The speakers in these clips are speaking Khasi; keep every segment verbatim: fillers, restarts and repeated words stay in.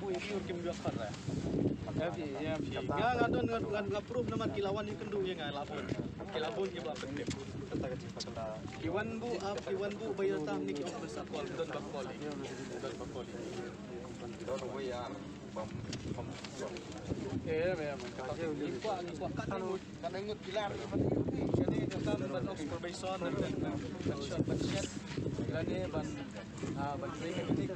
Ui, ui, kim biak pat, eh. Nga, nga don, nga, nga, nga proof namar ki la wan ïakynduh ïa nga, la bun. Ki la bun ki ba pynlip. Ki wan buh, ah, ki wan buh ba ïa tam ni ki office call, don ba call. Don ba call. Don ba ïa, bam, bam. Eh, eh, eh. Ni kwah, ni kwah kat ni mut. Kat ni mut pilar. Jadi, datang ban office probation, ban, ban, ban shot, ban shot. Lane ban, ah, ban training ni.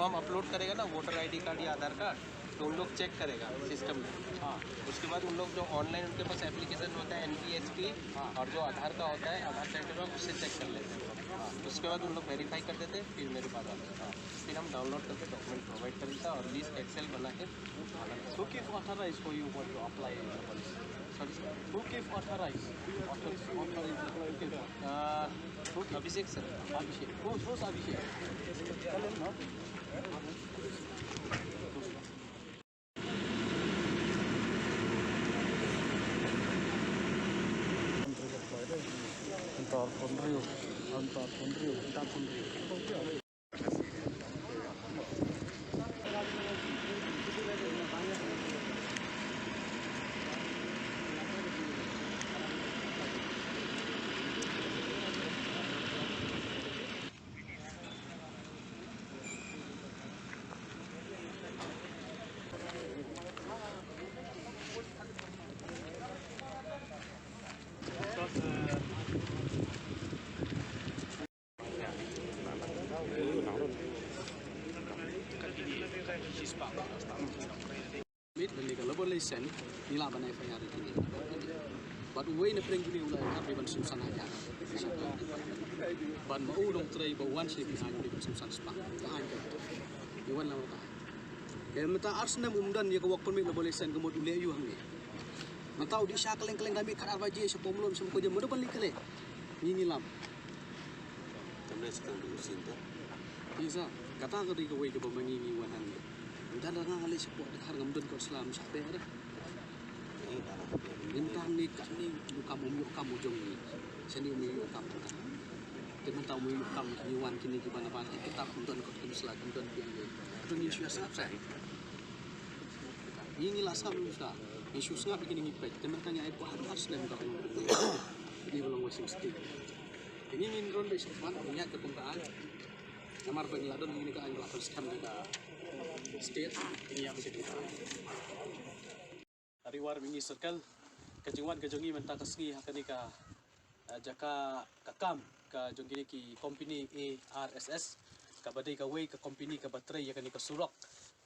हम अपलोड करेगा ना वोटर आईडी कार्ड या आधार कार्ड, तो उन लोग चेक करेगा सिस्टम में। हाँ। उसके बाद उन लोग जो ऑनलाइन उनके पास एप्लीकेशन होता है एनपीएस की, हाँ। और जो आधार का होता है, आधार सेंटर में, उससे चेक कर लेते हैं। हाँ। उसके बाद उन लोग वेरीफाई कर देते हैं, फिर मेरे पास आते हैं। हाँ। फिर हम डाउनलोड करके डॉक्यूमेंट प्रोवाइड कर देता है और लिस्ट एक्सेल बना के Who give authorize for you what to apply in the policy? Sorry, sir? Who give authorize? Author-, authorize, okay, sir. Uh, who give? Abhishek, sir. Abhishek. Who's, who's Abhishek? Tell him, no? Antar phone riew, antar phone riew, antar phone riew. Mit lane ka labour license, ngi lah ban F I R ïa kine. Bad uwei na pdeng kine u la ïa ban siew san hajar. Bad ma u nongtrei ba wan sha kine ban siew san spah. Ka aiñ ka. Ïa wan la ka. Te mynta ar snem um don ïa ka work permit, labour license, ka mut u leh aïu hangne. Mynta u dih sha kylleng kylleng da miet khatar baje sha Pomlum sha Mawkynjam, mano ban leit kane. Ngi ngi lam. Tamne sa kan du sin ta. Isa, kata ka dei kawei kaba ma ngi ngi wan hangne. Mynta da nga nga leit shapoh Dkhar ngam don kot sla, ym shah beh re. Mynta hangne katne u kam um ïoh kam u jong ngi. Shane um ïoh kam. Te mynta um ïoh kam, ngi wan kine kiba na ban kitab, ym don kot kum sla, ym don biang. Te ngi shu ïa sngap sa. Ngi ngi la sngap ym sla. Ngi shu sngap kine ngi peit. Te mynta ngi ai kwah ar snem da. Ngi ba long Western State. Te ngi ngin run beit sha khmat, ngi ïaid ka kum ka aiñ. Namar ba ngi la don kine ka aiñ ba la pynskhem da ka state, ngi ïaid beit sha ka aiñ. Ri War Mihngi Circle, ka jingwan ka jong ngi mynta ka sngi ha kane ka, eh, jaka ka kam ka jong kine ki company A R S S, kaba dei kawei ka company kaba trei ïa kane ka surok,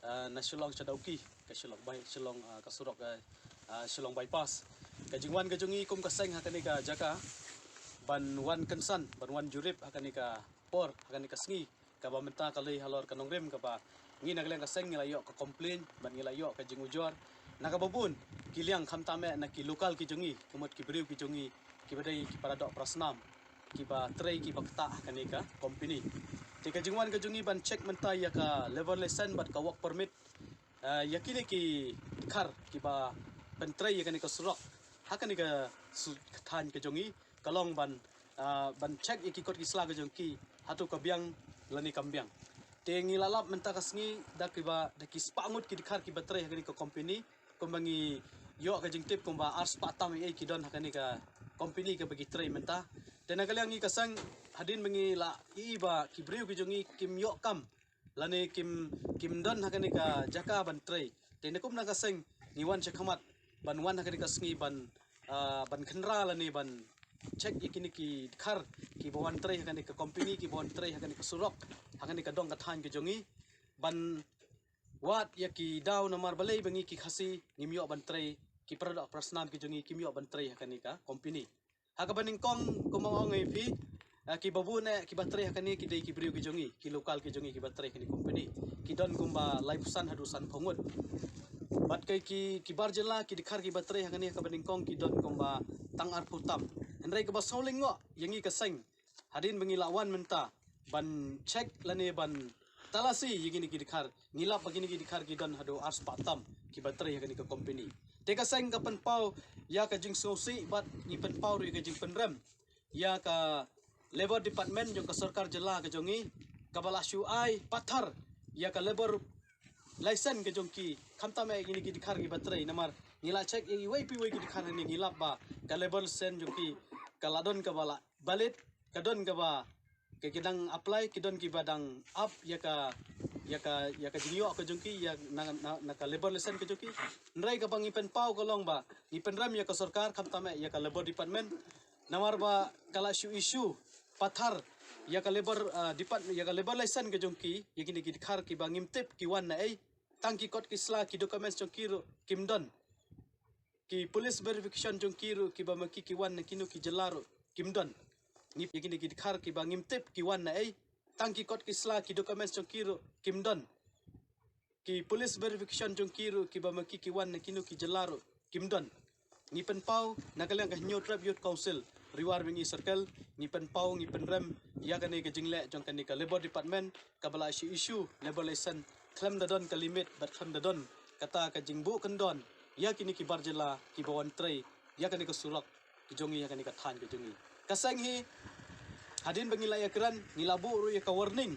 eh, na Shillong sha Dawki, ka Shillong By-, Shillong, eh, ka surok, eh, eh, Shillong Bypass. Ka jingwan ka jong ngi kum ka seng ha kane ka jaka ban wan kynsan, ban wan jurip ha kane ka por, ha kane ka sngi kaba mynta ka lei halor ka nongrim kaba ngi na ka liang ka seng ngi la ïoh ka complain bad ngi la ïoh ka jingujor na kaba bun ki liang, khamtam eh na ki local ki jong ngi, ka mut ki briew ki jong ngi kiba dei ki para doh para snam kiba trei kiba ktah ha kane ka company. Te ka jingwan ka jong ngi ban check mynta ïa ka labour license bad ka work permit, eh, ïa kine ki dkhar kiba pyntrei ïa kane ka surok ha kane ka su-, ka thaiñ ka jong ngi, ka long ban, ah, ban check ïa ki kot ki sla ka jong ki, hato ka biang lane kam biang. Te ngi la lap mynta ka sngi da kiba, da ki spah ngut ki dkhar kiba trei ha kane ka company, kumba ngi ïoh ka jingtip kumba ar spah tam ïa ki don ha kane ka company kaba ki trei mynta. Te na ka liang ngi ka seng, Hadien ba ngi la ïohi ba ki briew ki jong ngi kim ïoh kam lane kim, kim don ha kane ka jaka ban trei. Te na kum na ka seng ngi wan sha khmat ban wan ha kane ka sngi ban, ah, ban khynra lane ban check ïa kine ki dkhar kiba wan trei ha kane ka company, kiba wan trei ha kane ka surok, ha kane ka dong ka thaiñ ka jong ngi, ban wad ïa ki daw. Namar balei ba ngi ki Khasi ngim ïoh ban trei, ki paradoh parasnam ki jong ngi kim ïoh ban trei ha kane ka company. Ha kaba nyngkong kumba ong ïa phi, ah, kiba bun eh kiba trei ha kane ki dei ki briew ki jong ngi, ki local ki jong ngi kiba trei ha kane company. Ki don kumba laiphew san haduh sanphew ngut. Bad ki, ki, ki bar jylla ki dkhar kiba trei ha kane ha kaba nyngkong ki don kumba tang arphew tam. Hynrei kaba sngewlyngngoh ïa ngi ka seng, hadien ba ngi la wan mynta ban check lane ban talasi ïa kine ki dkhar, ngi lap ba kine ki dkhar ki don haduh arspah tam kiba trei ha kane ka company. Te ka seng ka pynpaw ïa ka jingsngewsih bad ngi pynpaw ruh ïa ka jingpynrem ïa ka Labour Department jong ka sorkar jylla ka jong ngi, kaba la shu ai pathar ïa ka labour license ka jong ki, khamtam eh ïa kine ki dkhar kiba trei. Namar ngi la check ïa iwei pa iwei ki dkhar hangne, ngi lap ba ka labour license jong ki ka la don kaba la valid, ka don kaba, ka ki dang apply, ki don kiba dang ap ïa ka, ïa ka, ïa ka jingïoh ka jong ki, ïa na, na, na ka labour license ka jong ki. Hynrei kaba ngi pynpaw ka long ba ngi pynrem ïa ka sorkar, khamtam eh ïa ka Labour Department. Namar ba ka la shu issue pathar ïa ka labour, ah, department, ïa ka labour license ka jong ki ïa kine ki dkhar kiba ngim tip ki wan na ei. Tang ki kot ki sla, ki documents jong ki ruh kim don. Ki police verification jong ki ruh kiba ma ki ki wan na kino ki jylla ruh kim don. Ngi ïa kine ki dkhar kiba ngim tip ki wan na ei. Tang ki kot ki sla, ki documents jong ki ruh kim don. Ki police verification jong ki ruh kiba ma ki ki wan na kino ki jylla ruh kim don. Ngi pynpaw na ka liang ka Hynñiewtrep Youth Council Ri War Mihngi Circle, ngi pynpaw, ngi pynrem ïa kane ka jingleh jong kane ka Labour Department, kaba la shu issue labour license khlem da don ka limit bad khlem da don kata ka jingbuh kyndon ïa kine ki bar jylla kiba wan trei ïa kane ka surok ka jong ngi, ïa kane ka thaiñ ka jong ngi. Ka seng hi, hadien ba ngi la ïakren, ngi la buh ruh ïa ka warning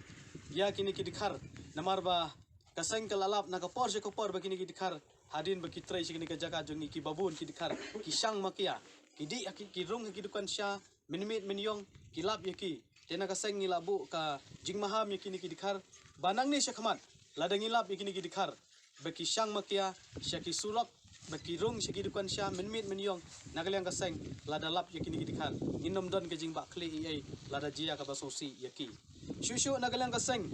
ïa kine ki dkhar. Namar ba ka seng ka la lap na ka por sha ka por ba kine ki dkhar, hadien ba ki trei sha kine ka jaka jong ngi, kiba bun ki dkhar ki shang makia, ki dih ha ki, ki rung ha ki dukan sha mynmiet mynïong, ki lap ïa ki. Te na ka seng ngi la buh ka jingmaham ïa kine ki dkhar ba nangne sha khmat, lada ngi lap ïa kine ki dkhar ba ki shang makia sha ki surok, ba ki rung sha ki dukan sha mynmiet mynïong, na ka liang ka seng, lada lap ïa kine ki dkhar, ngin ym don ka jingbakla ei ei lada jia kaba sngewsih ïa ki. Shuh shuh na ka liang ka seng,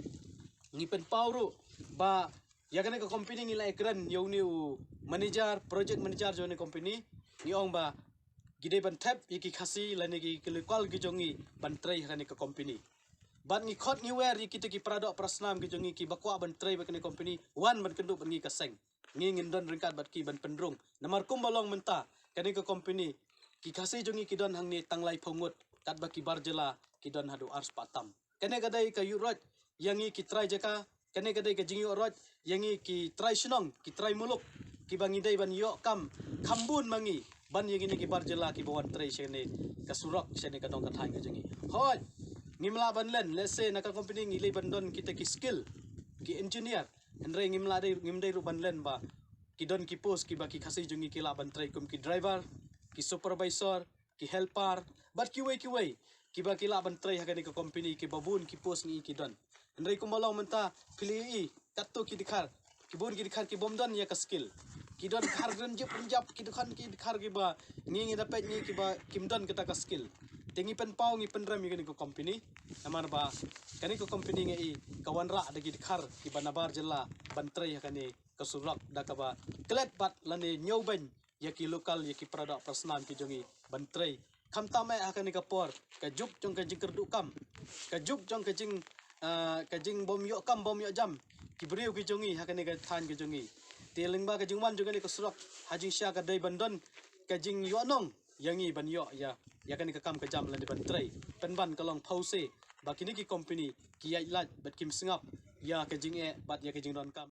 ngi pynpaw ruh ba ïa kane ka company ngi la ïakren ïa une u manager, project manager jong une company, ngi ong ba ki dei ban thep ïa ki Khasi lane ki, ki local ki jong ngi ban trei ha kane ka company. Bad ngi khot ngi wer ïa kita ki paradoh parasnam ki jong ngi kiba kwah ban trei bad kane company, wan ban kynduh bad ngi ka seng. Ngi ngin don ryngkat bad ki ban pynrung. Namar kumba long mynta, kane ka company, ki Khasi jong ngi ki don hangne tang laiphew ngut, katba ki bar jylla ki don haduh arspah tam. Kane ka dei ka ïuh roit ïa ngi ki trai jaka, kane ka dei ka jingïuh roit ïa ngi ki trai shnong, ki trai muluk, kiba ngi dei ban ïoh kam kham bun ma ngi ban ïa kine ki bar jylla kiba wan trei shane ka surok, shane ka dong ka thaiñ ka jong ngi. Hooid, ngim lah ban len, let's say na ka company ngi leit ban don kita ki skill, ki engineer, hynrei ngim lah dei, ngim dei ruh ban len ba ki don ki post kiba ki Khasi jong ngi ki lah ban trei kum ki driver, ki supervisor, ki helper, bad kiwei kiwei kiba ki lah ban trei ha kane ka company, kiba bun ki post ngi ki don. Hynrei kumba long mynta, phi la ïohi katto ki dkhar, ki bun ki dkhar ki bym don ïa ka skill. Ki don dkhar rynjip rynjap, ki dkhar, ki dkhar kiba ngi, ngi da peit ngi kiba kim don kata ka skill. Te ngi pynpaw, ngi pynrem ïa kane ka company. Namar ba kane ka company nga i ka wanrah da ki dkhar kiba nabar jylla ban trei ha kane ka surok, da kaba klet bad lane ñiewbeiñ ïa ki local, ïa ki paradoh parasnam ki jong ngi ban trei. Khamtam eh ha kane ka por, ka juk jong ka jingkyrduh kam, ka juk jong ka jing, ah, ka jingbym ïoh kam bym ïoh jam ki briew ki jong ngi ha kane ka thaiñ ka jong ngi. Te lyngba ka jingwan jong kane ka surok, ha jingshisha ka dei ban don ka jingïohnong ïa ngi ban ïoh ïa, ïa kane ka kam ka jam lane ban trei. Pynban ka long phewse ba kine ki company ki ïaid lait bad kim sngap ïa ka jingeh bad ïa ka jingdonkam.